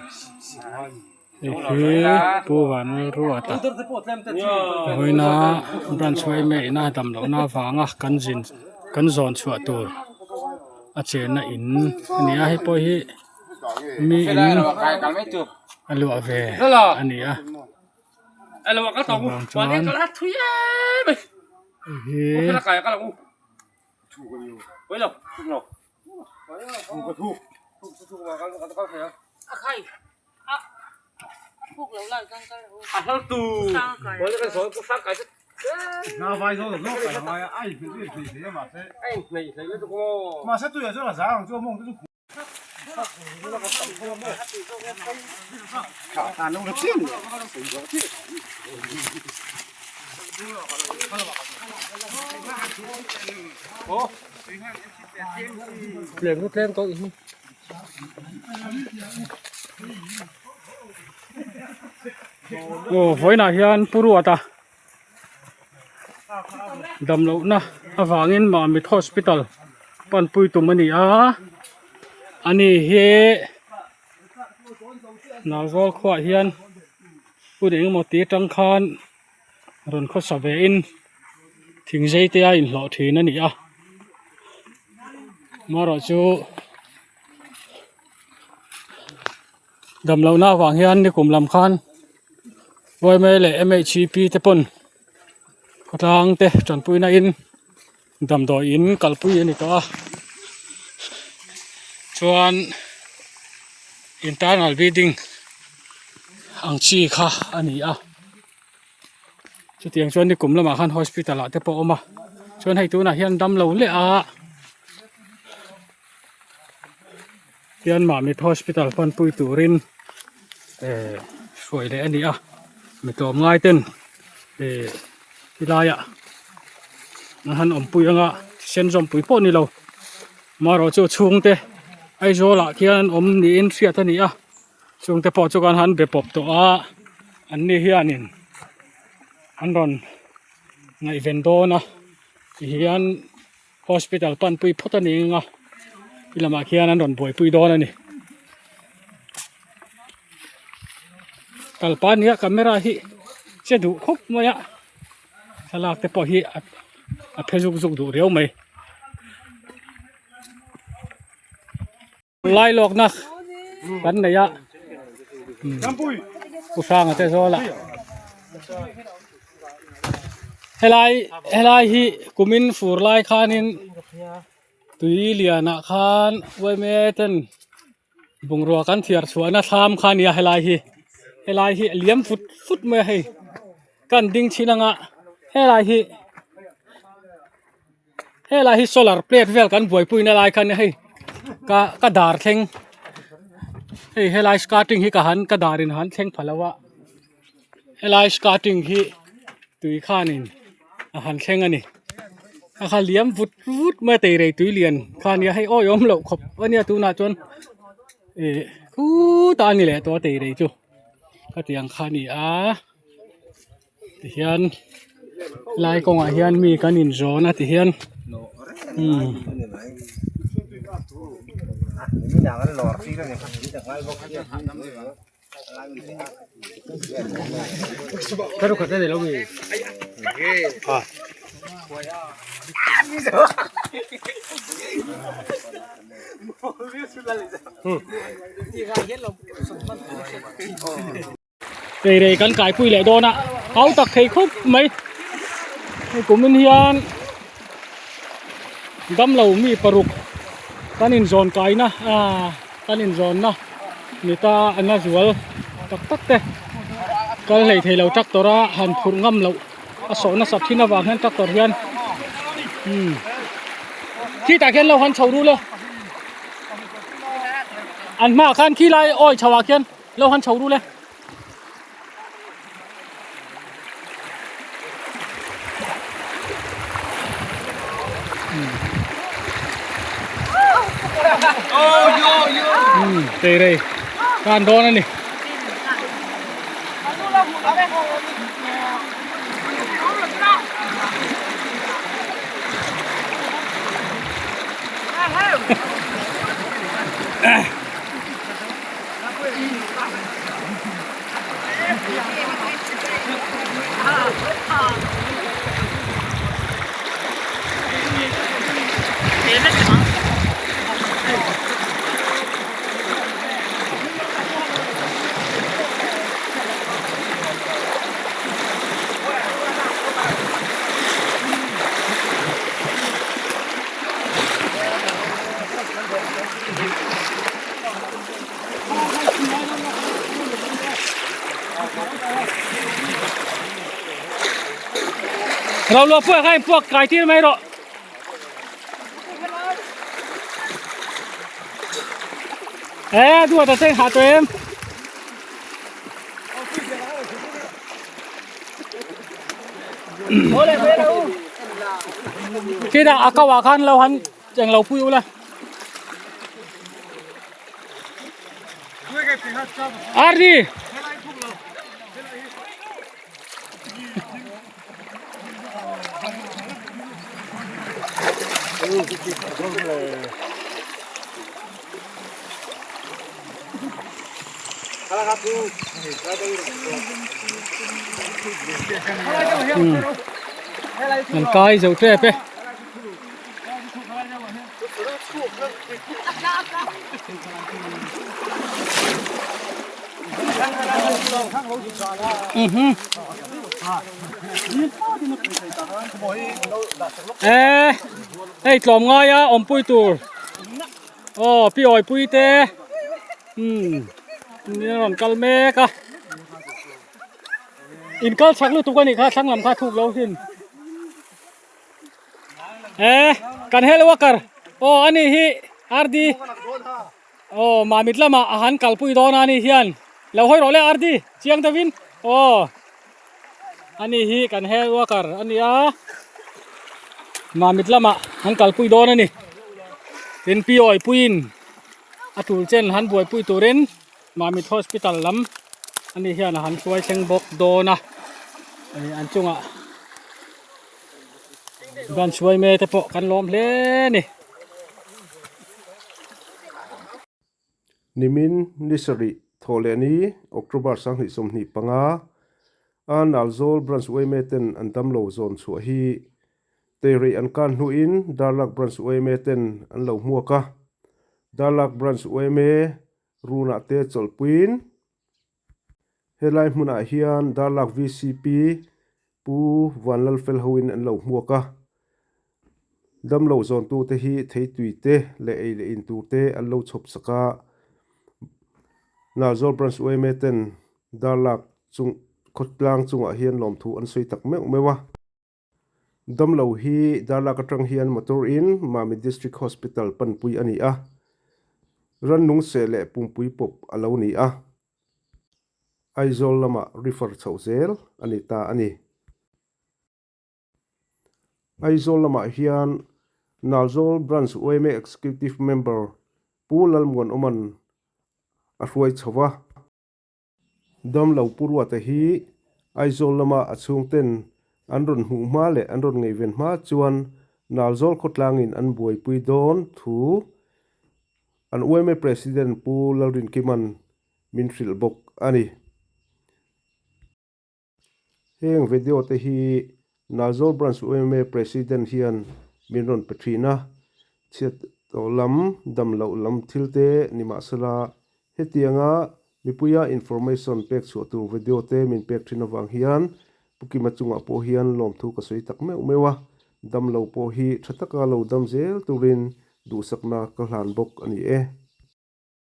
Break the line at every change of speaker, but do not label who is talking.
Hei hi Pu Vanruata vawiina branch yma ina damlohna avanga kan zin kan zawn chhuah tur a chenna in a ni a hei pawh hi mi in a luah ve a ni a chuvang chuan hei hi. Aw vawiinah hian Pu Ruata damlohna avangin Mamit Hospital panpui tum a ni a ani hi Nauzawl khuaah hian hun engemaw ti atang khan rawn khawsa ve in thing zei te a inhlawh thin a ni a amaherawhchu damlohna avang hian nikum lam khan yma leh mhep te pawn khawtlang te tanpuina in damdawi in kalpui a ni tawh a chuan internal building ang chi kha a ni a chutiang chuan nikum lamah khan hospital ah te pawh a awm a chuan hei tunah hian damlo leh a hian Mamit hospital panpui turin eh hruai leh a ni a mi tlawmngai ten eh helaiah an han awmpui anga thisen zawmpui pawh ni lo amaherawhchu chhungte Aizawl ah khian an awm niin hriat a ni a chungte pawh chu kan han be pawp tawh a an ni hianin an rawn ngaihven dawn a tihian. Hospital panpui phawt a ni ang a ti lamah khian an rawn buaipui dawn a ni kalpa nia camera hi che duh khawp mai a thlalak te pawh hi a phe zuk zuk duh riau mai. Lailawkna kan nei a Pu Hranga te zawl ah helai helai hi kumin fur lai khanin tui lianah khan uaime ten bungrua kan thiar chhuahna thlam kha a nia helai hi helai hi a liam fut fut mai a hei kan ding chhin anga helai hi. Helai hi solar plate vel kan buaipui na lai kha ania hei ka ka dar thleng hei helai skirting hi ka han ka dar in han thleng pha lo a helai skirting hi tui khanin a han thleng a ni a kha liam vut vut mai a teirei tui lian kha ania hei awihawm loh khawp ania tunah chuan ih khutah a ni leh tawh a teirei chu khatiang kha a ni a. Tihian lai kawngah hian mi kan inzawn a tihian umm. Teirei kan kaipui leh dawn a hau tak thei khawp mai hei kumin hian damlo mi paruk kan inzawn kaina aaa kan inzawnna ni ta a na zual tak tak te kal hlei thei lo tractor a han phurh ngam loh a sawh nasat thin avang hian tractor hian umm khitah khian lo han chho rul e an hmaah khan khilai awi chho ah khian. Lo han chho rul e. Tei rei kan dawn a ni. Rau luah puak a inpuak kai tir mai rawh. Ê đua ta sen hạ tụi em. Khi nào à câu à khan lâu hắn chẳng lâu pui ula. Ardi. An kai zo tep e. E hei tlawm ngai a awmpui tur aw pi awi pui te umm a rawn kal mek a in kal chak lutuk a nih kha thlang lam kha thuk lo hin. E kan hello worker aw ani hi RD aw mamit lamah a han kalpui dawn a ani hian lo hawi rawh le RD chiang deuhin aw ani hi kan hello worker a ni a mamit lamah an kalpui dawn a ni tin pi awi puiin a tul chen han buaipui turin mamit hospital lam ani hian a han hruai thleng bawk dawn a an chungah. Ban suai me te pawh kan lawm hle a ni.
Nimin ni sarih thawh leh ni October 2025 a Nalzawl Branch yma ten an damlo zawn chhuah hi Teirei an kan hnuin Darlak Branch yma ten an lo hmuak a, Darlak Branch yma runah te chawlhpuiin Helai hmunah hian Darlak vcp Pu Vanlalfel hoin an lo hmuak a, damlo zawntute hi theitui te leh ei leh in tur te an lo chhawp sak a, Nalzawl Branch yma ten Darlak chung khawtlang chungah hian lawmthu an sawi tak meuh meuh a. Damlo hi Darlak atang hian motor in Mami District Hospital panpui a ni a, rannung seh leh pumpui pawp a lo ni a. Aizawl lamah refer chhoh zel a ni ta a ni. Aizawl lamah hian Nalzawl Branch yma Executive Member Pu Lalmuanawma'n a hruai chho va. Damlo Pu Ruata hi Aizawl lama a chhungten an rawn hmuh hma leh an rawn ngaihven hma chuan Nalzawl khawtlangin an buaipui dawn thu an yma President Pu Lalrinkima'n min hrilh bawk a ni. Heng video te hi Nalzawl Branch yma President hian min rawn pe thin a, chhiat tawh lam, dam loh lam thil te ni mahsela hetianga mipuia information pek chhuah tur video te min pek thin avang hian Pu Kima chungah pawh hian lawmthu ka sawi tak meuh meuh a, dam lo pawh hi tha taka lo dam zel turin duhsakna ka hlan bawk a ni e.